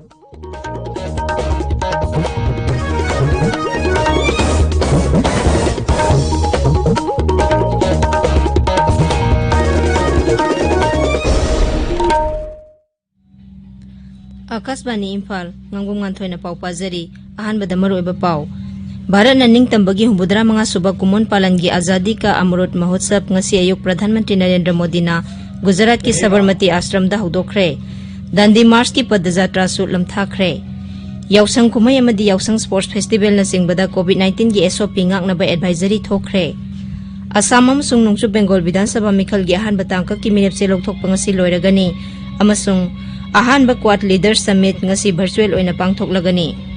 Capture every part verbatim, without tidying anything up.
ꯑꯥꯀꯥꯁꯕꯥꯅꯤ ꯏꯝꯐꯥꯜ, ꯉꯥꯡꯕꯝ ꯉꯥꯟꯊꯣꯏꯅ ꯄꯥꯎ ꯄꯥꯖꯔꯤ꯫ ꯑꯍꯥꯟꯕꯗ ꯃꯔꯨꯑꯣꯏꯕ ꯄꯥꯎ꯫ ꯚꯥꯔꯠꯅ ꯅꯤꯡꯇꯝꯕꯒꯤ ꯍꯨꯝꯐꯨꯇꯔꯥ ꯃꯉꯥ ꯁꯨꯕ ꯀꯨꯃꯣꯟ ꯄꯥꯂꯟꯒꯤ ꯑꯖꯥꯗꯤ ꯀꯥ ꯑꯃꯔꯨꯠ ꯃꯍꯣꯠꯁꯕ ꯉꯁꯤ ꯑꯌꯨꯛ ꯄ꯭ꯔꯙꯥꯟ ꯃꯟꯇ꯭ꯔꯤ ꯅꯔꯦꯟꯗ꯭ꯔ ꯃꯣꯗꯤꯅ ꯒꯨꯖꯔꯥꯠꯀꯤ ꯁꯕꯔꯃꯇꯤ ꯑꯥꯁ꯭ꯔꯝꯗ ꯍꯧꯗꯣꯛꯈ꯭ꯔꯦ꯫ ꯗꯥꯟꯗꯤ ꯃꯥꯔꯆꯀꯤ ꯄꯗ ꯖꯥꯇ꯭ꯔꯥꯁꯨ ꯂꯝꯊꯥꯈ꯭ꯔꯦ꯫ ꯌꯥꯎꯁꯪ ꯀꯨꯝꯍꯩ ꯑꯃꯗꯤ ꯌꯥꯎꯁꯪ ꯁ꯭ꯄꯣꯔꯠꯁ ꯐꯦꯁꯇꯤꯚꯦꯜꯅꯆꯤꯡꯕꯗ ꯀꯣꯚꯤꯗ ꯅꯥꯏꯟꯇꯤꯟꯒꯤ ꯑꯦꯁ ꯑꯣ ꯄꯤ ꯉꯥꯛꯅꯕ ꯑꯦꯗꯚꯥꯏꯖꯔꯤ ꯊꯣꯛꯈ꯭ꯔꯦ꯫ ꯑꯁꯥꯝ ꯑꯃꯁꯨꯡ ꯅꯣꯡꯆꯨꯞ ꯕꯦꯡꯒꯣꯜ ꯕꯤꯙꯥꯟ ꯁꯚꯥ ꯃꯤꯈꯜꯒꯤ ꯑꯍꯥꯟꯕ ꯇꯥꯡꯀꯛꯀꯤ ꯃꯤꯔꯦꯞꯆꯦ ꯂꯧꯊꯣꯛꯄ ꯉꯁꯤ ꯂꯣꯏꯔꯒꯅꯤ ꯑꯃꯁꯨꯡ ꯑꯍꯥꯟꯕ ꯀ꯭ꯋꯥꯗ ꯂꯤꯗꯔꯁ ꯁꯃꯤꯠ ꯉꯁꯤ ꯚꯔꯆꯨꯑꯦꯜ ꯑꯣꯏꯅ ꯄꯥꯡꯊꯣꯛꯂꯒꯅꯤ꯫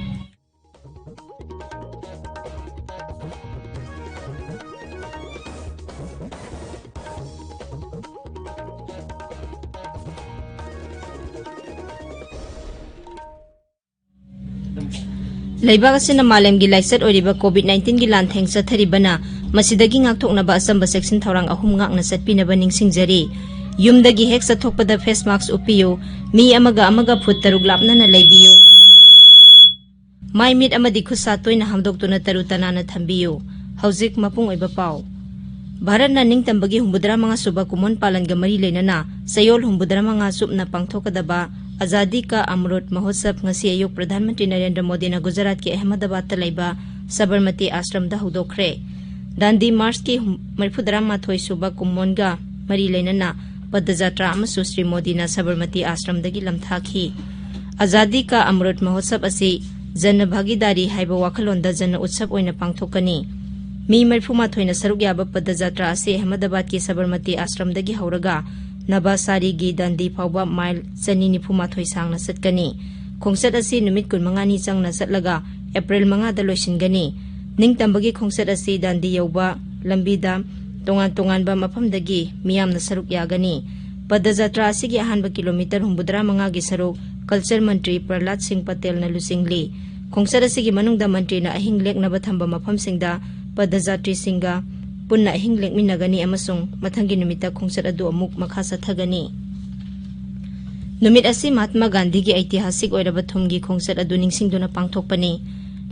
ꯂꯩꯕꯥꯛ ꯑꯁꯤꯅ ꯃꯥꯂꯦꯝꯒꯤ ꯂꯥꯏꯆꯠ ꯑꯣꯏꯔꯤꯕ ꯀꯣꯚꯤꯗ ꯅꯥꯏꯟꯇꯤꯟꯒꯤ ꯂꯥꯟꯊꯦꯡ ꯆꯠꯊꯔꯤꯕꯅ, ꯃꯁꯤꯗꯒꯤ ꯉꯥꯛꯊꯣꯛꯅꯕ ꯑꯆꯝꯕ ꯆꯦꯛꯁꯤꯟ ꯊꯧꯔꯥꯡ ꯑꯍꯨꯝ ꯉꯥꯛꯅ ꯆꯠꯄꯤꯅꯕ ꯅꯤꯡꯁꯤꯡꯖꯔꯤ꯫ ꯌꯨꯝꯗꯒꯤ ꯍꯦꯛ ꯆꯠꯊꯣꯛꯄꯗ ꯐꯦꯁ ꯃꯥꯁ꯭ꯛ ꯎꯞꯄꯤꯌꯨ꯫ ꯃꯤ ꯑꯃꯒ ꯑꯃꯒ ꯐꯨꯠ ꯇꯔꯨꯛ ꯂꯥꯞꯅꯅ ꯂꯩꯕꯤꯌꯨ꯫ ꯃꯥꯏ ꯃꯤꯠ ꯑꯃꯗꯤ ꯈꯨꯠ ꯁꯥ ꯇꯣꯏꯅ ꯍꯥꯝꯗꯣꯛꯇꯨꯅ ꯇꯔꯨ ꯇꯅꯥꯟꯅ ꯊꯝꯕꯤꯌꯨ꯫ ꯍꯧꯖꯤꯛ ꯃꯄꯨꯡ ꯑꯣꯏꯕ ꯄꯥꯎ꯫ ꯚꯥꯔꯠꯅ ꯅꯤꯡꯇꯝꯕꯒꯤ ꯍꯨꯝꯐꯨꯇꯔꯥ ꯃꯉꯥ ꯁꯨꯕ ꯀꯨꯃꯣꯟ ꯄꯥꯂꯟꯒ ꯃꯔꯤ ꯂꯩꯅꯅ ꯆꯌꯣꯜ ꯍꯨꯝꯐꯨꯇꯔꯥ ꯃꯉꯥ ꯆꯨꯞꯅ ꯄꯥꯡꯊꯣꯛꯀꯗꯕ ꯑꯖꯥꯗꯤ ꯀꯥ ꯑꯃꯔꯨꯠ ꯃꯍꯣꯠꯁꯕ ꯉꯁꯤ ꯑꯌꯨꯛ ꯄ꯭ꯔꯙꯥꯟ ꯃꯟꯇ꯭ꯔꯤ ꯅꯔꯦꯟꯗ꯭ꯔ ꯃꯣꯗꯤꯅ ꯒꯨꯖꯔꯥꯠꯀꯤ ꯑꯍꯃꯗꯕꯥꯗꯇ ꯂꯩꯕ ꯁꯕꯔꯃꯇꯤ ꯑꯥꯁ꯭ꯔꯝꯗ ꯍꯧꯗꯣꯛꯈ꯭ꯔꯦ꯫ ꯗꯥꯟꯗꯤ ꯃꯥꯔꯆꯀꯤ ꯍꯨꯝ-, ꯃꯔꯤꯐꯨꯇꯔꯥ ꯃꯥꯊꯣꯏ ꯁꯨꯕ ꯀꯨꯃꯣꯟꯒ ꯃꯔꯤ ꯂꯩꯅꯅ ꯄꯗ ꯖꯥꯇ꯭ꯔꯥ ꯑꯃꯁꯨ ꯁ꯭ꯔꯤ ꯃꯣꯗꯤꯅ ꯁꯕꯔꯃꯇꯤ ꯑꯥꯁ꯭ꯔꯝꯗꯒꯤ ꯂꯝꯊꯥꯈꯤ꯫ ꯑꯖꯥꯗꯤ ꯀꯥ ꯑꯃꯔꯨꯠ ꯃꯍꯣꯠꯁꯕ ꯑꯁꯤ ꯖꯟ ꯚꯥꯒꯤꯗꯥꯔꯤ ꯍꯥꯏꯕ ꯋꯥꯈꯜꯂꯣꯟꯗ ꯖꯟ ꯎꯠꯁꯕ ꯑꯣꯏꯅ ꯄꯥꯡꯊꯣꯛꯀꯅꯤ꯫ ꯃꯤ ꯃꯔꯤꯐꯨ ꯃꯥꯊꯣꯏꯅ ꯁꯔꯨꯛ ꯌꯥꯕ ꯄꯗ ꯖꯥꯇ꯭ꯔꯥ ꯑꯁꯤ ꯑꯍꯃꯗꯕꯥꯗꯀꯤ ꯁꯕꯔꯃꯇꯤ ꯑꯥꯁ꯭ꯔꯝꯗꯒꯤ ꯍꯧꯔꯒ ꯅꯕꯥꯁꯥꯔꯤꯒꯤ ꯗꯥꯟꯗꯤ ꯐꯥꯎꯕ ꯃꯥꯏꯜ ꯆꯅꯤ ꯅꯤꯐꯨ ꯃꯥꯊꯣꯏ ꯁꯥꯡꯅ ꯆꯠꯀꯅꯤ꯫ ꯈꯣꯡꯆꯠ ꯑꯁꯤ ꯅꯨꯃꯤꯠ ꯀꯨꯟꯃꯉꯥꯅꯤ ꯆꯪꯅ ꯆꯠꯂꯒ ꯑꯦꯄ꯭ꯔꯤꯜ ꯃꯉꯥꯗ ꯂꯣꯏꯁꯤꯟꯒꯅꯤ꯫ ꯅꯤꯡꯇꯝꯕꯒꯤ ꯈꯣꯡꯆꯠ ꯑꯁꯤ ꯗꯥꯟꯗꯤ ꯌꯧꯕ ꯂꯝꯕꯤꯗ ꯇꯣꯉꯥꯟ ꯇꯣꯉꯥꯟꯕ ꯃꯐꯝꯗꯒꯤ ꯃꯤꯌꯥꯝꯅ ꯁꯔꯨꯛ ꯌꯥꯒꯅꯤ꯫ ꯄꯗ ꯖꯥꯇ꯭ꯔꯥ ꯑꯁꯤꯒꯤ ꯑꯍꯥꯟꯕ ꯀꯤꯂꯣꯃꯤꯇꯔ ꯍꯨꯝꯐꯨꯇꯔꯥ ꯃꯉꯥꯒꯤ ꯁꯔꯨꯛ ꯀꯜꯆꯔ ꯃꯟꯇ꯭ꯔꯤ ꯄ꯭ꯔꯍꯂꯥꯗ ꯁꯤꯡ ꯄꯇꯦꯜꯅ ꯂꯨꯆꯤꯡꯂꯤ꯫ ꯈꯣꯡꯆꯠ ꯑꯁꯤꯒꯤ ꯃꯅꯨꯡꯗ ꯃꯟꯇ꯭ꯔꯤꯅ ꯑꯍꯤꯡ ꯂꯦꯛꯅꯕ ꯊꯝꯕ ꯃꯐꯝꯁꯤꯡꯗ ꯄꯗ ꯖꯥꯇ꯭ꯔꯤꯁꯤꯡꯒ ꯄꯨꯟꯅ ꯑꯍꯤꯡ ꯂꯦꯛꯃꯤꯟꯅꯒꯅꯤ ꯑꯃꯁꯨꯡ ꯃꯊꯪꯒꯤ ꯅꯨꯃꯤꯠꯇ ꯈꯣꯡꯆꯠ ꯑꯗꯨ ꯑꯃꯨꯛ ꯃꯈꯥ ꯆꯠꯊꯒꯅꯤ꯫ ꯅꯨꯃꯤꯠ ꯑꯁꯤ ꯃꯍꯥꯠꯃꯥ ꯒꯥꯟꯙꯤꯒꯤ ꯑꯩꯇꯤꯍꯥꯁꯤꯛ ꯑꯣꯏꯔꯕ ꯊꯨꯝꯒꯤ ꯈꯣꯡꯆꯠ ꯑꯗꯨ ꯅꯤꯡꯁꯤꯡꯗꯨꯅ ꯄꯥꯡꯊꯣꯛꯄꯅꯤ꯫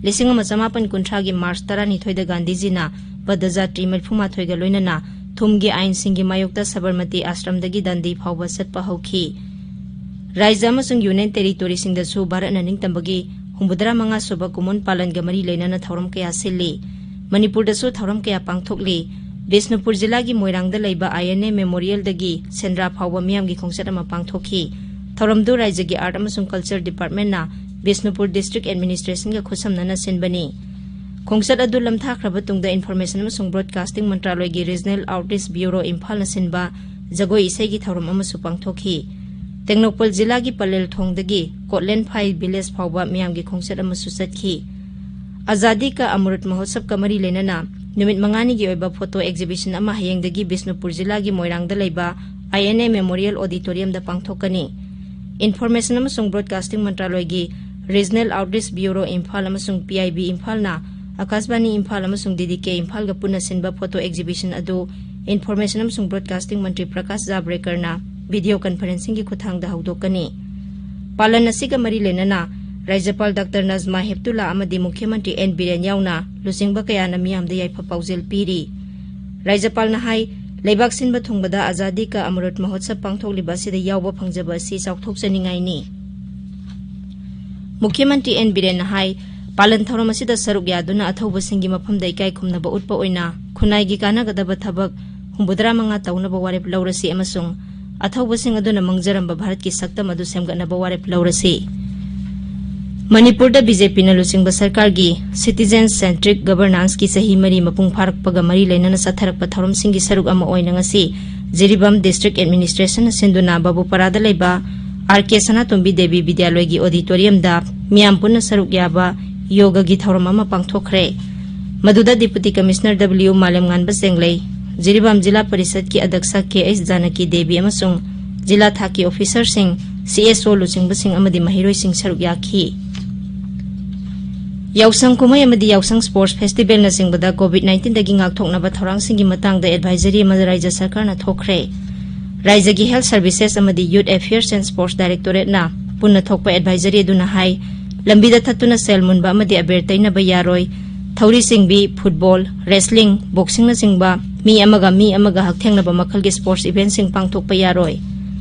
ꯂꯤꯁꯤꯡ ꯑꯃ ꯆꯃꯥꯄꯟ ꯀꯨꯟꯊ꯭ꯔꯥꯒꯤ ꯃꯥꯔꯆ ꯇꯔꯥꯅꯤꯊꯣꯏꯗ ꯒꯥꯟꯙꯤꯖꯤꯅ ꯄꯗꯖꯥꯇ꯭ꯔꯤ ꯃꯔꯤꯐꯨꯃꯥꯊꯣꯏꯒ ꯂꯣꯏꯅꯅ ꯊꯨꯝꯒꯤ ꯑꯥꯏꯟꯁꯤꯡꯒꯤ ꯃꯥꯌꯣꯛꯇ ꯁꯕꯔꯃꯇꯤ ꯑꯥꯁ꯭ꯔꯝꯗꯒꯤ ꯗꯟꯗꯤ ꯐꯥꯎꯕ ꯆꯠꯄ ꯍꯧꯈꯤ꯫ ꯔꯥꯏꯖ꯭ꯌ ꯑꯃꯁꯨꯡ ꯌꯨꯅꯤꯌꯟ ꯇꯦꯔꯤꯇꯣꯔꯤꯁꯤꯡꯗꯁꯨ ꯚꯥꯔꯠꯅ ꯅꯤꯡꯇꯝꯕꯒꯤ ꯍꯨꯝꯐꯨꯇꯔꯥ ꯃꯉꯥ ꯁꯨꯕ ꯀꯨꯝꯑꯣꯟ ꯄꯥꯂꯟꯒ ꯃꯔꯤ ꯂꯩꯅꯅ ꯊꯧꯔꯝ ꯀꯌꯥ ꯁꯤꯜꯂꯤ꯫ ꯃꯅꯤꯄꯨꯔꯗꯁꯨ ꯊꯧꯔꯝ ꯀꯌꯥ ꯄꯥꯡꯊꯣꯛꯂꯤ꯫ ꯕꯤꯁꯅꯨꯄꯨꯔ ꯖꯤꯂꯥꯒꯤ ꯃꯣꯏꯔꯥꯡꯗ ꯂꯩꯕ ꯑꯥꯏ ꯑꯦꯟ ꯑꯦ ꯃꯦꯃꯣꯔꯤꯌꯦꯜꯗꯒꯤ ꯁꯦꯟꯗ꯭ꯔꯥ ꯐꯥꯎꯕ ꯃꯤꯌꯥꯝꯒꯤ ꯈꯣꯡꯆꯠ ꯑꯃ ꯄꯥꯡꯊꯣꯛꯈꯤ꯫ ꯊꯧꯔꯝꯗꯨ ꯔꯥꯏꯖ꯭ꯌꯒꯤ ꯑꯥꯔꯠ ꯑꯃꯁꯨꯡ ꯀꯜꯆꯔ ꯗꯤꯄꯥꯔꯠꯃꯦꯟꯅ ꯕꯤꯁꯅꯨꯄꯨꯔ ꯗꯤꯁꯇ꯭ꯔꯤꯛ ꯑꯦꯗꯃꯤꯅꯤꯁꯇ꯭ꯔꯦꯁꯟꯒ ꯈꯨꯠꯁꯝꯅꯅ ꯁꯤꯟꯕꯅꯤ꯫ ꯈꯣꯡꯆꯠ ꯑꯗꯨ ꯂꯝꯊꯥꯈ꯭ꯔꯕ ꯇꯨꯡꯗ ꯏꯟꯐꯣꯔꯃꯦꯁꯟ ꯑꯃꯁꯨꯡ ꯕ꯭ꯔꯣꯗꯀꯥꯁꯇꯤꯡ ꯃꯟꯇ꯭ꯔꯥꯂꯣꯏꯒꯤ ꯔꯤꯖꯅꯦꯜ ꯑꯥꯎꯠꯔꯤꯆ ꯕ꯭ꯌꯨꯔꯣ ꯏꯝꯐꯥꯜꯅ ꯁꯤꯟꯕ ꯖꯒꯣꯏ ꯏꯁꯩꯒꯤ ꯊꯧꯔꯝ ꯑꯃꯁꯨ ꯄꯥꯡꯊꯣꯛꯈꯤ꯫ ꯇꯦꯡꯅꯧꯄꯜ ꯖꯤꯂꯥꯒꯤ ꯄꯂꯦꯜ ꯊꯣꯡꯗꯒꯤ ꯀꯣꯠꯂꯦꯟꯐꯥꯏ ꯚꯤꯂꯦꯖ ꯐꯥꯎꯕ ꯃꯤꯌꯥꯝꯒꯤ ꯈꯣꯡꯆꯠ ꯑꯃꯁꯨ ꯆꯠꯈꯤ꯫ ꯑꯖꯥꯗꯤ ꯀ ꯑꯃꯔꯨꯠ ꯃꯍꯣꯠꯁꯕꯀ ꯃꯔꯤ ꯂꯩꯅꯅ ꯅꯨꯃꯤꯠ ꯃꯉꯥꯅꯤꯒꯤ ꯑꯣꯏꯕ ꯐꯣꯇꯣ ꯑꯦꯛꯖꯤꯕꯤꯁꯟ ꯑꯃ ꯍꯌꯦꯡꯗꯒꯤ ꯕꯤꯁꯅꯨꯄꯨꯔ ꯖꯤꯂꯥꯒꯤ ꯃꯣꯏꯔꯥꯡꯗ ꯂꯩꯕ ꯑꯥꯏ ꯑꯦꯟ ꯑꯦ ꯃꯦꯃꯣꯔꯤꯌꯦꯜ ꯑꯣꯗꯤꯇꯣꯔꯤꯌꯝꯗ ꯄꯥꯡꯊꯣꯛꯀꯅꯤ꯫ ꯏꯟꯐꯣꯔꯃꯦꯁꯟ ꯑꯃꯁꯨꯡ ꯕ꯭ꯔꯣꯗꯀꯥꯁꯇꯤꯡ ꯃꯟꯇ꯭ꯔꯥꯂꯣꯏꯒꯤ ꯔꯤꯖꯅꯦꯜ ꯑꯥꯎꯠꯔꯤꯆ ꯕ꯭ꯌꯨꯔꯣ ꯏꯝꯐꯥꯜ ꯑꯃꯁꯨꯡ ꯄꯤ ꯑꯥꯏ ꯕꯤ ꯏꯝꯐꯥꯜꯅ ꯑꯀꯥꯁꯕꯥꯅꯤ ꯏꯝꯐꯥꯜ ꯑꯃꯁꯨꯡ ꯗꯤ ꯗꯤ ꯀꯦ ꯏꯝꯐꯥꯜꯒ ꯄꯨꯟꯅ ꯁꯤꯟꯕ ꯐꯣꯇꯣ ꯑꯦꯛꯖꯤꯕꯤꯁꯟ ꯑꯗꯨ ꯏꯟꯐꯣꯔꯃꯦꯁꯟ ꯑꯃꯁꯨꯡ ꯕ꯭ꯔꯣꯗꯀꯥꯁꯇꯤꯡ ꯃꯟꯇ꯭ꯔꯤ ꯄ꯭ꯔꯀꯥꯁ ꯖꯥꯕ꯭ꯔꯦꯀꯔꯅ ꯚꯤꯗꯤꯑꯣ ꯀꯟꯐꯔꯦꯟꯁꯤꯡꯒꯤ ꯈꯨꯠꯊꯥꯡꯗ ꯍꯧꯗꯣꯛꯀꯅꯤ꯫ ꯄꯥꯂꯟ ꯑꯁꯤꯒ ꯃꯔꯤ ꯂꯩꯅꯅ ꯔꯥꯖ꯭ꯌꯄꯥꯜ ꯗꯥꯛꯇꯔ ꯅꯖꯃꯥ ꯍꯦꯞꯇꯨꯂꯥ ꯑꯃꯗꯤ ꯃꯨꯈ꯭ꯌ ꯃꯟꯇ꯭ꯔꯤ ꯑꯦꯟ ꯕꯤꯔꯦꯟ ꯌꯥꯎꯅ ꯂꯨꯆꯤꯡꯕ ꯀꯌꯥꯅ ꯃꯤꯌꯥꯝꯗ ꯌꯥꯏꯐ ꯄꯥꯎꯖꯦꯜ ꯄꯤꯔꯤ꯫ ꯔꯥꯖ꯭ꯌꯄꯥꯜꯅ ꯍꯥꯏ, ꯂꯩꯕꯥꯛ ꯁꯤꯟꯕ ꯊꯨꯡꯕꯗ ꯑꯖꯥꯗꯤ ꯀ ꯑꯃꯔꯨꯠ ꯃꯍꯣꯠꯁꯕ ꯄꯥꯡꯊꯣꯛꯂꯤꯕ ꯑꯁꯤꯗ ꯌꯥꯎꯕ ꯐꯪꯖꯕ ꯑꯁꯤ ꯆꯥꯎꯊꯣꯛꯆꯅꯤꯡꯉꯥꯏꯅꯤ꯫ ꯃꯨꯈ꯭ꯌ ꯃꯟꯇ꯭ꯔꯤ ꯑꯦꯟ ꯕꯤꯔꯦꯟꯅ ꯍꯥꯏ, ꯄꯥꯂꯟ ꯊꯧꯔꯝ ꯑꯁꯤꯗ ꯁꯔꯨꯛ ꯌꯥꯗꯨꯅ ꯑꯊꯧꯕꯁꯤꯡꯒꯤ ꯃꯐꯝꯗ ꯏꯀꯥꯏ ꯈꯨꯝꯅꯕ ꯎꯠꯄ ꯑꯣꯏꯅ ꯈꯨꯟꯅꯥꯏꯒꯤ ꯀꯥꯟꯅꯒꯗꯕ ꯊꯕꯛ ꯍꯨꯝꯐꯨꯇꯔꯥ ꯃꯉꯥ ꯇꯧꯅꯕ ꯋꯥꯔꯦꯞ ꯂꯧꯔꯁꯤ ꯑꯃꯁꯨꯡ ꯑꯊꯧꯕꯁꯤꯡ ꯑꯗꯨꯅ ꯃꯥꯡꯖꯔꯝꯕ ꯚꯥꯔꯠꯀꯤ ꯁꯛꯇꯝ ꯑꯗꯨ ꯁꯦꯝꯒꯠꯅꯕ ꯋꯥꯔꯦꯞ ꯂꯧꯔꯁꯤ꯫ ꯃꯅꯤꯄꯨꯔꯗ ꯕꯤ ꯖꯦ ꯄꯤꯅ ꯂꯨꯆꯤꯡꯕ ꯁꯔꯀꯥꯔꯒꯤ ꯁꯤꯇꯤꯖꯦꯟ ꯁꯦꯟꯇ꯭ꯔꯤꯛ ꯒꯕꯔꯅꯥꯟꯁꯀꯤ ꯆꯍꯤ ꯃꯔꯤ ꯃꯄꯨꯡ ꯐꯥꯔꯛꯄꯒ ꯃꯔꯤ ꯂꯩꯅꯅ ꯆꯠꯊꯔꯛꯄ ꯊꯧꯔꯝꯁꯤꯡꯒꯤ ꯁꯔꯨꯛ ꯑꯃ ꯑꯣꯏꯅ ꯉꯁꯤ ꯖꯤꯔꯤꯕꯥꯝ ꯗꯤꯁꯇ꯭ꯔꯤꯛ ꯑꯦꯗꯃꯤꯅꯤꯁꯇ꯭ꯔꯦꯁꯟꯅ ꯁꯤꯟꯗꯨꯅ ꯕꯥꯕꯨꯄꯥꯔꯥꯗ ꯂꯩꯕ ꯑꯥꯔ ꯀꯦ ꯁꯅꯥꯇꯣꯝꯕꯤ ꯗꯦꯕꯤ ꯕꯤꯗ꯭ꯌꯥꯂꯣꯏꯒꯤ ꯑꯣꯗꯤꯇꯣꯔꯤꯌꯝꯗ ꯃꯤꯌꯥꯝ ꯄꯨꯟꯅ ꯁꯔꯨꯛ ꯌꯥꯕ ꯌꯣꯒꯒꯤ ꯊꯧꯔꯝ ꯑꯃ ꯄꯥꯡꯊꯣꯛꯈ꯭ꯔꯦ꯫ ꯃꯗꯨꯗ ꯗꯤꯄꯨꯇꯤ ꯀꯃꯤꯁꯅꯔ ꯗꯕ꯭ꯂꯤꯎ ꯃꯥꯂꯦꯝꯉꯥꯟꯕ ꯆꯦꯡꯂꯩ, ꯖꯤꯔꯤꯕꯥꯝ ꯖꯤꯂꯥ ꯄꯔꯤꯁꯠꯀꯤ ꯑꯗꯛꯁ ꯀꯦ ꯑꯩꯆ ꯖꯥꯅꯀꯤ ꯗꯦꯕꯤ ꯑꯃꯁꯨꯡ ꯖꯤꯂꯥ ꯊꯥꯛꯀꯤ ꯑꯣꯐꯤꯁꯔꯁꯤꯡ, ꯁꯤ ꯑꯦꯁ ꯑꯣ ꯂꯨꯆꯤꯡꯕꯁꯤꯡ ꯑꯃꯗꯤ ꯃꯍꯩꯔꯣꯏꯁꯤꯡ ꯁꯔꯨꯛ ꯌꯥꯈꯤ꯫ ꯌꯥꯎꯁꯪ ꯀꯨꯝꯍꯩ ꯑꯃꯗꯤ ꯌꯥꯎꯁꯪ ꯁ꯭ꯄꯣꯔꯠꯁ ꯐꯦꯁꯇꯤꯚꯦꯜꯅꯆꯤꯡꯕꯗ ꯀꯣꯚꯤꯗ ꯅꯥꯏꯟꯇꯤꯟꯗꯒꯤ ꯉꯥꯛꯊꯣꯛꯅꯕ ꯊꯧꯔꯥꯡꯁꯤꯡꯒꯤ ꯃꯇꯥꯡꯗ ꯑꯦꯗꯚꯥꯏꯖꯔꯤ ꯑꯃ ꯔꯥꯖ꯭ꯌ ꯁꯔꯀꯥꯔꯅ ꯊꯣꯛꯈ꯭ꯔꯦ꯫ ꯔꯥꯏꯖꯒꯤ Health Services ꯑꯃꯗꯤ Youth Affairs and Sports Directorateꯅ ꯄꯨꯟꯅ ꯊꯣꯛꯄ advisory ꯑꯗꯨꯅ ꯍꯥꯏ, ꯂꯝꯕꯤꯗ ꯊꯠꯇꯨꯅ ꯁꯦꯜ ꯃꯨꯟꯕ ꯑꯃꯗꯤ ꯑꯕꯦꯔ ꯇꯩꯅꯕ ꯌꯥꯔꯣꯏ, ꯊꯧꯔꯤ ꯆꯤꯡꯕꯤ, football, wrestling, boxingꯅꯆꯤꯡꯕ ꯃꯤ ꯑꯃꯒ ꯃꯤ ꯑꯃꯒ ꯍꯛꯊꯦꯡꯅꯕ ꯃꯈꯜꯒꯤ sports eventꯁꯤꯡ ꯄꯥꯡꯊꯣꯛꯄ ꯌꯥꯔꯣꯏ꯫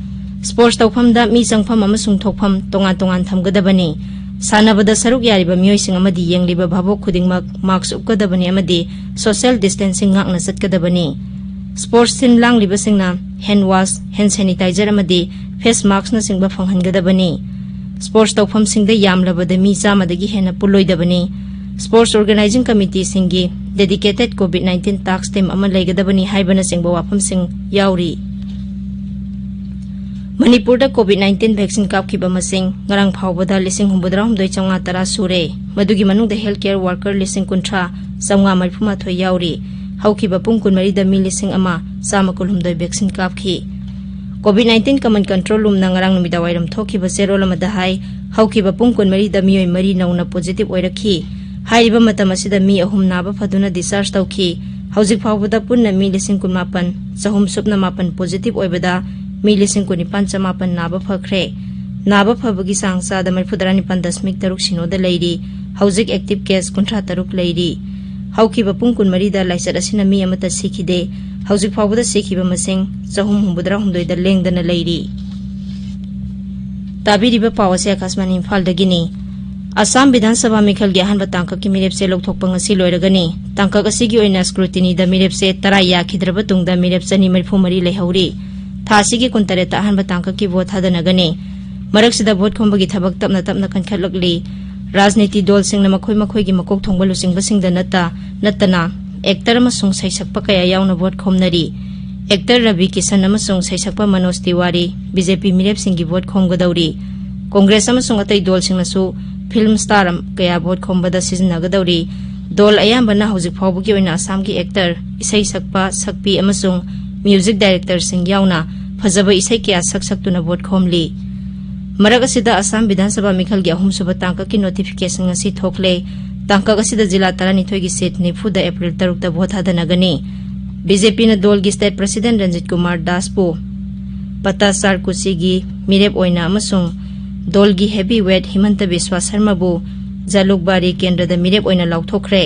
Sports ꯇꯧꯐꯝꯗ ꯃꯤ ꯆꯪꯐꯝ ꯑꯃꯁꯨꯡ ꯊꯣꯛꯐꯝ ꯇꯣꯉꯥꯟ ꯇꯣꯉꯥꯟ ꯊꯝꯒꯗꯕꯅꯤ꯫ ꯁꯥꯟꯅꯕꯗ ꯁꯔꯨꯛ ꯌꯥꯔꯤꯕ ꯃꯤꯑꯣꯏꯁꯤꯡ ꯑꯃꯗꯤ ꯌꯦꯡꯂꯤꯕ ꯚꯥꯕꯣꯛ ꯈꯨꯗꯤꯡꯃꯛ mask ꯎꯞꯀꯗꯕꯅꯤ ꯑꯃꯗꯤ social distancing ꯉꯥꯛꯅ ꯆꯠꯀꯗꯕꯅꯤ꯫ Sports ꯁꯤꯟ ꯂꯥꯡꯂꯤꯕꯁꯤꯡꯅ hand wash, hand sanitizer ꯑꯃꯗꯤ face maskꯅꯆꯤꯡꯕ ꯐꯪꯍꯟꯒꯗꯕꯅꯤ꯫ Sports ꯇꯧꯐꯝꯁꯤꯡꯗ ꯌꯥꯝꯂꯕꯗ ꯃꯤ ꯆꯥꯝꯃꯗꯒꯤ ꯍꯦꯟꯅ ꯄꯨꯜꯂꯣꯏꯗꯕꯅꯤ꯫ Sports Organizing Committeeꯁꯤꯡꯒꯤ dedicated COVID nineteen task team ꯑꯃ ꯂꯩꯒꯗꯕꯅꯤ ꯍꯥꯏꯕꯅꯆꯤꯡꯕ ꯋꯥꯐꯝꯁꯤꯡ ꯌꯥꯎꯔꯤ꯫ ꯃꯅꯤꯄꯨꯔꯗ COVID nineteen vaccine ꯀꯥꯞꯈꯤꯕ ꯃꯁꯤꯡ ꯉꯔꯥꯡ ꯐꯥꯎꯕꯗ ꯂꯤꯁꯤꯡ ꯍꯨꯝꯐꯨꯇꯔꯥꯍꯨꯝꯗꯣꯏ ꯆꯥꯝꯃꯉꯥ ꯇꯔꯥ ꯁꯨꯔꯦ꯫ ꯃꯗꯨꯒꯤ ꯃꯅꯨꯡꯗ health care worker ꯂꯤꯁꯤꯡ ꯀꯨꯟꯊ꯭ꯔꯥ ꯆꯥꯝꯃꯉꯥ ꯃꯔꯤꯐꯨꯃꯥꯊꯣꯏ ꯌꯥꯎꯔꯤ꯫ ꯍꯧꯈꯤꯕ ꯄꯨꯡ ꯀꯨꯟꯃꯔꯤꯗ ꯃꯤ ꯂꯤꯁꯤꯡ ꯑꯃ ꯆꯥꯝꯃ ꯀꯨꯟꯍꯨꯝꯗꯣꯏ vaccine ꯀꯥꯞꯈꯤ꯫ COVID nineteen Command Control Roomꯅ ꯉꯔꯥꯡ ꯅꯨꯃꯤꯗꯥꯡꯋꯥꯏꯔꯝ ꯊꯣꯛꯈꯤꯕ ꯆꯦꯔꯣꯜ ꯑꯃꯗ ꯍꯥꯏ, ꯍꯧꯈꯤꯕ ꯄꯨꯡ ꯀꯨꯟꯃꯔꯤꯗ ꯃꯤꯑꯣꯏ ꯃꯔꯤ ꯅꯧꯅ positive ꯑꯣꯏꯔꯛꯈꯤ꯫ ꯍꯥꯏꯔꯤꯕ ꯃꯇꯝ ꯑꯁꯤꯗ ꯃꯤ ꯑꯍꯨꯝ ꯅꯥꯕ ꯐꯗꯨꯅ discharge ꯇꯧꯈꯤ꯫ ꯍꯧꯖꯤꯛ ꯐꯥꯎꯕꯗ ꯄꯨꯟꯅ ꯃꯤ ꯂꯤꯁꯤꯡ ꯀꯨꯟꯃꯥꯄꯟ ꯆꯍꯨꯝ ꯁꯨꯞꯅ ꯃꯥꯄꯟ positive ꯑꯣꯏꯕꯗ ꯃꯤ ꯂꯤꯁꯤꯡ ꯀꯨꯟꯅꯤꯄꯥꯟ ꯆꯃꯥꯄꯟ ꯅꯥꯕ ꯐꯈ꯭ꯔꯦ꯫ ꯅꯥꯕ ꯐꯕꯒꯤ ꯆꯥꯡ ꯆꯥꯗ ꯃꯔꯤꯐꯨꯇꯔꯥ ꯅꯤꯄꯥꯟ ꯗꯁꯃꯤꯛ ꯇꯔꯨꯛ ꯁꯤꯅꯣꯗ ꯂꯩꯔꯤ꯫ ꯍꯧꯖꯤꯛ active case ꯀꯨꯟꯊ꯭ꯔꯥ ꯇꯔꯨꯛ ꯂꯩꯔꯤ꯫ ꯍꯧꯈꯤꯕ ꯄꯨꯡ ꯀꯨꯟꯃꯔꯤꯗ ꯂꯥꯏꯆꯠ ꯑꯁꯤꯅ ꯃꯤ ꯑꯃꯠꯇ ꯁꯤꯈꯤꯗꯦ꯫ ꯍꯧꯖꯤꯛ ꯐꯥꯎꯕꯗ ꯁꯤꯈꯤꯕ ꯃꯁꯤꯡ ꯆꯍꯨꯝ ꯍꯨꯝꯐꯨꯇꯔꯥꯍꯨꯝꯗꯣꯏꯗ ꯂꯦꯡꯗꯅ ꯂꯩꯔꯤ꯫ ꯇꯥꯕꯤꯔꯤꯕ ꯄꯥꯎ ꯑꯁꯤ ꯑꯀꯥꯁꯕꯥꯅꯤ ꯏꯝꯐꯥꯜꯗꯒꯤꯅꯤ꯫ ꯑꯁꯥꯝ ꯕꯤꯙꯥꯟ ꯁꯚꯥ ꯃꯤꯈꯜꯒꯤ ꯑꯍꯥꯟꯕ ꯇꯥꯡꯀꯛꯀꯤ ꯃꯤꯔꯦꯞꯁꯦ ꯂꯧꯊꯣꯛꯄ ꯉꯁꯤ ꯂꯣꯏꯔꯒꯅꯤ꯫ ꯇꯥꯡꯀꯛ ꯑꯁꯤꯒꯤ ꯑꯣꯏꯅ scrutinyꯗ ꯃꯤꯔꯦꯞꯁꯦ ꯇꯔꯥ ꯌꯥꯈꯤꯗ꯭ꯔꯕ ꯇꯨꯡꯗ ꯃꯤꯔꯦꯞ ꯆꯅꯤ ꯃꯔꯤꯐꯨ ꯃꯔꯤ ꯂꯩꯍꯧꯔꯤ꯫ ꯊꯥ ꯑꯁꯤꯒꯤ ꯀꯨꯟꯇꯔꯦꯠꯇ ꯑꯍꯥꯟꯕ ꯇꯥꯡꯀꯛꯀꯤ ꯚꯣꯠ ꯊꯥꯗꯅꯒꯅꯤ꯫ ꯃꯔꯛꯁꯤꯗ ꯚꯣꯠ ꯈꯣꯝꯕꯒꯤ ꯊꯕꯛ ꯇꯞꯅ ꯇꯞꯅ ꯀꯟꯈꯠꯂꯛꯂꯤ꯫ ꯔꯥꯖꯅꯤꯇꯤ ꯗꯜꯁꯤꯡꯅ ꯃꯈꯣꯏ ꯃꯈꯣꯏꯒꯤ ꯃꯀꯣꯛ ꯊꯣꯡꯕ ꯂꯨꯆꯤꯡꯕꯁꯤꯡꯗ ꯅꯠꯇ ꯅꯠꯇꯅ actor ꯑꯃꯁꯨꯡ ꯁꯩꯁꯛꯄ ꯀꯌꯥ ꯌꯥꯎꯅ ꯚꯣꯠ ꯈꯣꯝꯅꯔꯤ꯫ Actor ꯔꯕꯤ ꯀꯤꯁꯟ ꯑꯃꯁꯨꯡ ꯁꯩꯁꯛꯄ ꯃꯅꯣꯖ ꯇꯤꯋꯥꯔꯤ BJP ꯃꯤꯔꯦꯞꯁꯤꯡꯒꯤ ꯚꯣꯠ ꯈꯣꯝꯒꯗꯧꯔꯤ꯫ ꯀꯣꯡꯒ꯭ꯔꯦꯁ ꯑꯃꯁꯨꯡ ꯑꯇꯩ ꯗꯜꯁꯤꯡꯅꯁꯨ film star ꯑꯃ ꯀꯌꯥ ꯚꯣꯠ ꯈꯣꯝꯕꯗ ꯁꯤꯖꯤꯟꯅꯒꯗꯧꯔꯤ꯫ ꯗꯜ ꯑꯌꯥꯝꯕꯅ ꯍꯧꯖꯤꯛ ꯐꯥꯎꯕꯒꯤ ꯑꯣꯏꯅ ꯑꯁꯥꯝꯒꯤ actor, ꯏꯁꯩ ꯁꯛꯄ, ꯁꯛꯄꯤ ꯑꯃꯁꯨꯡ music directorꯁꯤꯡ ꯌꯥꯎꯅ ꯐꯖꯕ ꯏꯁꯩ ꯀꯌꯥ ꯁꯛ ꯁꯛꯇꯨꯅ ꯚꯣꯠ ꯈꯣꯝꯂꯤ꯫ ꯃꯔꯛ ꯑꯁꯤꯗ ꯑꯁꯥꯝ ꯕꯤꯙꯥꯟ ꯁꯚꯥ ꯃꯤꯈꯜꯒꯤ ꯑꯍꯨꯝꯁꯨꯕ ꯇꯥꯡꯀꯛꯀꯤ notification ꯉꯁꯤ ꯊꯣꯛꯂꯦ꯫ ꯇꯥꯡꯀꯛ ꯑꯁꯤꯗ ꯖꯤꯂꯥ ꯇꯔꯥꯅꯤꯊꯣꯏꯒꯤ seat ꯅꯤꯐꯨꯗ April ꯇꯔꯨꯛꯇ ꯚꯣꯠ ꯊꯥꯗꯅꯒꯅꯤ꯫ BJPꯅ ꯗꯜꯒꯤ state president ꯔꯟꯖꯤꯠ ꯀꯨꯃꯥꯔ ꯗꯥꯁꯄꯨ ꯄꯇꯥꯆꯥꯔ ꯀꯨꯆꯤꯒꯤ ꯃꯤꯔꯦꯞ ꯑꯣꯏꯅ ꯑꯃꯁꯨꯡ ꯗꯣꯜꯒꯤ heavy weight ꯍꯤꯃꯟꯇ ꯕꯤꯁ꯭ꯋꯥ ꯁꯔꯃꯕꯨ ꯖꯂꯨꯛꯕꯥꯔꯤ ꯀꯦꯟꯗ꯭ꯔꯗ ꯃꯤꯔꯦꯞ ꯑꯣꯏꯅ ꯂꯥꯎꯊꯣꯛꯈ꯭ꯔꯦ꯫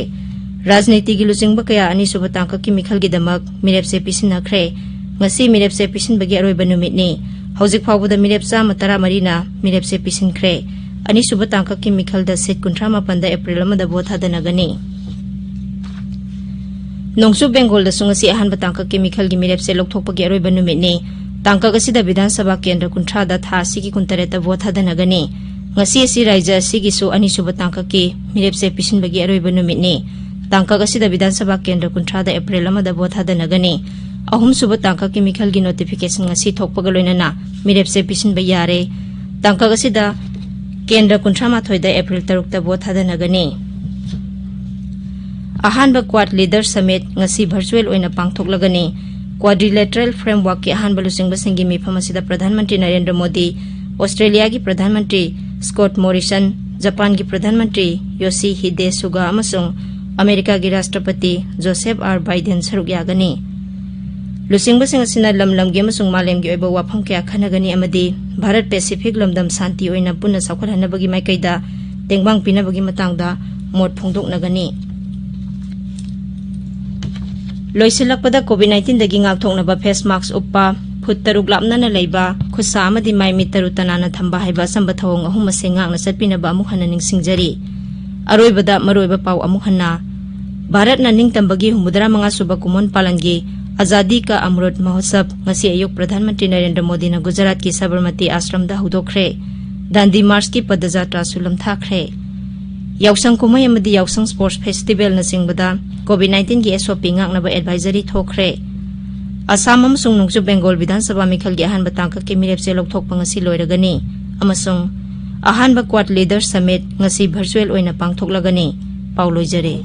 ꯔꯥꯖꯅꯤꯇꯤꯒꯤ ꯂꯨꯆꯤꯡꯕ ꯀꯌꯥ ꯑꯅꯤꯁꯨꯕ ꯇꯥꯡꯀꯛꯀꯤ ꯃꯤꯈꯜꯒꯤꯗꯃꯛ ꯃꯤꯔꯦꯞꯆꯦ ꯄꯤꯁꯤꯟꯅꯈ꯭ꯔꯦ꯫ ꯉꯁꯤ ꯃꯤꯔꯦꯞꯆꯦ ꯄꯤꯁꯤꯟꯕꯒꯤ ꯑꯔꯣꯏꯕ ꯅꯨꯃꯤꯠꯅꯤ꯫ ꯍꯧꯖꯤꯛ ꯐꯥꯎꯕꯗ ꯃꯤꯔꯦꯞ ꯆꯥꯝꯃ ꯇꯔꯥꯃꯔꯤꯅ ꯃꯤꯔꯦꯞꯆꯦ ꯄꯤꯁꯤꯟꯈ꯭ꯔꯦ꯫ ꯑꯅꯤꯁꯨꯕ ꯇꯥꯡꯀꯛꯀꯤ ꯃꯤꯈꯜꯗ seat ꯀꯨꯟꯊ꯭ꯔꯥ ꯃꯥꯄꯟꯗ April ꯑꯃꯗ ꯚꯣꯠ ꯊꯥꯗꯅꯒꯅꯤ꯫ ꯅꯣꯡꯆꯨꯞ ꯕꯦꯡꯒꯣꯜꯗꯁꯨ ꯉꯁꯤ ꯑꯍꯥꯟꯕ ꯇꯥꯡꯀꯛꯀꯤ ꯃꯤꯈꯜꯒꯤ ꯃꯤꯔꯦꯞꯆꯦ ꯂꯧꯊꯣꯛꯄꯒꯤ ꯑꯔꯣꯏꯕ ꯅꯨꯃꯤꯠꯅꯤ꯫ ꯇꯥꯡꯀꯛ ꯑꯁꯤꯗ ꯕꯤꯙꯥꯟ ꯁꯚꯥ ꯀꯦꯟꯗ꯭ꯔ ꯀꯨꯟꯊ꯭ꯔꯥꯗ ꯊꯥ ꯑꯁꯤꯒꯤ ꯀꯨꯟꯇꯔꯦꯠꯇ ꯚꯣꯠ ꯊꯥꯗꯅꯒꯅꯤ꯫ ꯉꯁꯤ ꯑꯁꯤ ꯔꯥꯖ꯭ꯌ ꯑꯁꯤꯒꯤꯁꯨ ꯑꯅꯤꯁꯨꯕ ꯇꯥꯡꯀꯛꯀꯤ ꯃꯤꯔꯦꯞꯆꯦ ꯄꯤꯁꯤꯟꯕꯒꯤ ꯑꯔꯣꯏꯕ ꯅꯨꯃꯤꯠꯅꯤ꯫ ꯇꯥꯡꯀꯛ ꯑꯁꯤꯗ ꯕꯤꯙꯥꯟ ꯁꯚꯥ ꯀꯦꯟꯗ꯭ꯔ ꯀꯨꯟꯊ꯭ꯔꯥꯗ April ꯑꯃꯗ ꯚꯣꯠ ꯊꯥꯗꯅꯒꯅꯤ꯫ ꯑꯍꯨꯝꯁꯨꯕ ꯇꯥꯡꯀꯛꯀꯤ ꯃꯤꯈꯜꯒꯤ notification ꯉꯁꯤ ꯊꯣꯛꯄꯒ ꯂꯣꯏꯅꯅ ꯃꯤꯔꯦꯞꯆꯦ ꯄꯤꯁꯤꯟꯕ ꯌꯥꯔꯦ꯫ ꯇꯥꯡꯀꯛ ꯑꯁꯤꯗ ꯀꯦꯟꯗ꯭ꯔ ꯀꯨꯟꯊ꯭ꯔꯥ ꯃꯥꯊꯣꯏꯗ April ꯇꯔꯨꯛꯇ ꯚꯣꯠ ꯊꯥꯗꯅꯒꯅꯤ꯫ ꯑꯍꯥꯟꯕ Quad Leaders Summit ꯉꯁꯤ virtual ꯑꯣꯏꯅ ꯄꯥꯡꯊꯣꯛꯂꯒꯅꯤ꯫ Quadrilateral frameworkꯀꯤ ꯑꯍꯥꯟꯕ ꯂꯨꯆꯤꯡꯕꯁꯤꯡꯒꯤ ꯃꯤꯐꯝ ꯑꯁꯤꯗ ꯄ꯭ꯔꯙꯥꯟ ꯃꯟꯇ꯭ꯔꯤ ꯅꯔꯦꯟꯗ꯭ꯔ ꯃꯣꯗꯤ, ꯑꯣꯁꯇ꯭ꯔꯦꯂꯤꯌꯥꯒꯤ ꯄ꯭ꯔꯙꯥꯟ ꯃꯟꯇ꯭ꯔꯤ ꯁ꯭ꯀꯣꯠ ꯃꯣꯔꯤꯁꯟ, ꯖꯄꯥꯟꯒꯤ ꯄ꯭ꯔꯙꯥꯟ ꯃꯟꯇ꯭ꯔꯤ ꯌꯣꯁꯤꯍꯤꯗꯦ ꯁꯨꯒꯥ ꯑꯃꯁꯨꯡ ꯑꯃꯦꯔꯤꯀꯥꯒꯤ ꯔꯥꯁꯇ꯭ꯔꯄꯇꯤ ꯖꯣꯁꯦꯐ ꯑꯥꯔ ꯕꯥꯏꯗꯦꯟ ꯁꯔꯨꯛ ꯌꯥꯒꯅꯤ꯫ ꯂꯨꯆꯤꯡꯕꯁꯤꯡ ꯑꯁꯤꯅ ꯂꯝ ꯂꯝꯒꯤ ꯑꯃꯁꯨꯡ ꯃꯥꯂꯦꯝꯒꯤ ꯑꯣꯏꯕ ꯋꯥꯐꯝ ꯀꯌꯥ ꯈꯟꯅꯒꯅꯤ ꯑꯃꯗꯤ ꯚꯥꯔꯠ ꯄꯦꯁꯤꯐꯤꯛ ꯂꯝꯗꯝ ꯁꯥꯟꯇꯤ ꯑꯣꯏꯅ ꯄꯨꯟꯅ ꯆꯥꯎꯈꯠꯍꯟꯅꯕꯒꯤ ꯃꯥꯏꯀꯩꯗ ꯇꯦꯡꯕꯥꯡ ꯄꯤꯅꯕꯒꯤ ꯃꯇꯥꯡꯗ ꯃꯣꯠ ꯐꯣꯡꯗꯣꯛꯅꯒꯅꯤ꯫ ꯂꯣꯏꯁꯤꯜꯂꯛꯄꯗ COVID nineteenꯗꯒꯤ ꯉꯥꯛꯊꯣꯛꯅꯕ face mask ꯎꯞꯄ, ꯐꯨꯠ ꯇꯔꯨꯛ ꯂꯥꯞꯅꯅ ꯂꯩꯕ, ꯈꯨꯠꯁꯥ ꯑꯃꯗꯤ ꯃꯥꯏ ꯃꯤꯠ ꯇꯔꯨ ꯇꯅꯥꯟꯅ ꯊꯝꯕ ꯍꯥꯏꯕ ꯑꯆꯝꯕ ꯊꯧꯑꯣꯡ ꯑꯍꯨꯝ ꯑꯁꯤ ꯉꯥꯛꯅ ꯆꯠꯄꯤꯅꯕ ꯑꯃꯨꯛ ꯍꯟꯅ ꯅꯤꯡꯁꯤꯡꯖꯔꯤ꯫ ꯑꯔꯣꯏꯕꯗ ꯃꯔꯨꯑꯣꯏꯕ ꯄꯥꯎ ꯑꯃꯨꯛ ꯍꯟꯅ꯫ ꯚꯥꯔꯠꯅ ꯅꯤꯡꯇꯝꯕꯒꯤ ꯍꯨꯝꯐꯨꯇꯔꯥ ꯃꯉꯥ ꯁꯨꯕ ꯀꯨꯝꯑꯣꯟ ꯄꯥꯂꯟꯒꯤ ꯑꯖꯥꯗꯤ ꯀꯥ ꯑꯃ꯭ꯔꯨꯠ ꯃꯍꯣꯠꯁꯕ ꯉꯁꯤ ꯑꯌꯨꯛ ꯄ꯭ꯔꯙꯥꯟ ꯃꯟꯇ꯭ꯔꯤ ꯅꯔꯦꯟꯗ꯭ꯔ ꯃꯣꯗꯤꯅ ꯒꯨꯖꯔꯥꯠꯀꯤ ꯁꯕꯔꯃꯇꯤ ꯑꯥꯁ꯭ꯔꯝꯗ ꯍꯧꯗꯣꯛꯈ꯭ꯔꯦ꯫ ꯗꯥꯟꯗꯤ ꯃꯥꯔꯆꯀꯤ ꯄꯗꯖꯥꯇ꯭ꯔꯥꯁꯨ ꯂꯝꯊꯥꯈ꯭ꯔꯦ꯫ ꯌꯥꯎꯁꯪ ꯀꯨꯝꯍꯩ ꯑꯃꯗꯤ ꯌꯥꯎꯁꯪ sports festivalꯅꯆꯤꯡꯕꯗ COVID nineteenꯒꯤ SOP ꯉꯥꯛꯅꯕ advisory ꯊꯣꯛꯈ꯭ꯔꯦ꯫ ꯑꯁꯥꯝ ꯑꯃꯁꯨꯡ ꯅꯣꯡꯆꯨꯞ ꯕꯦꯡꯒꯣꯜ ꯕꯤꯙꯥꯟ ꯁꯚꯥ ꯃꯤꯈꯜꯒꯤ ꯑꯍꯥꯟꯕ ꯇꯥꯡꯀꯛꯀꯤ ꯃꯤꯔꯦꯞꯆꯦ ꯂꯧꯊꯣꯛꯄ ꯉꯁꯤ ꯂꯣꯏꯔꯒꯅꯤ ꯑꯃꯁꯨꯡ ꯑꯍꯥꯟꯕ Quad Leaders Summit ꯉꯁꯤ virtual ꯑꯣꯏꯅ ꯄꯥꯡꯊꯣꯛꯂꯒꯅꯤ꯫ ꯄꯥꯎ ꯂꯣꯏꯖꯔꯦ꯫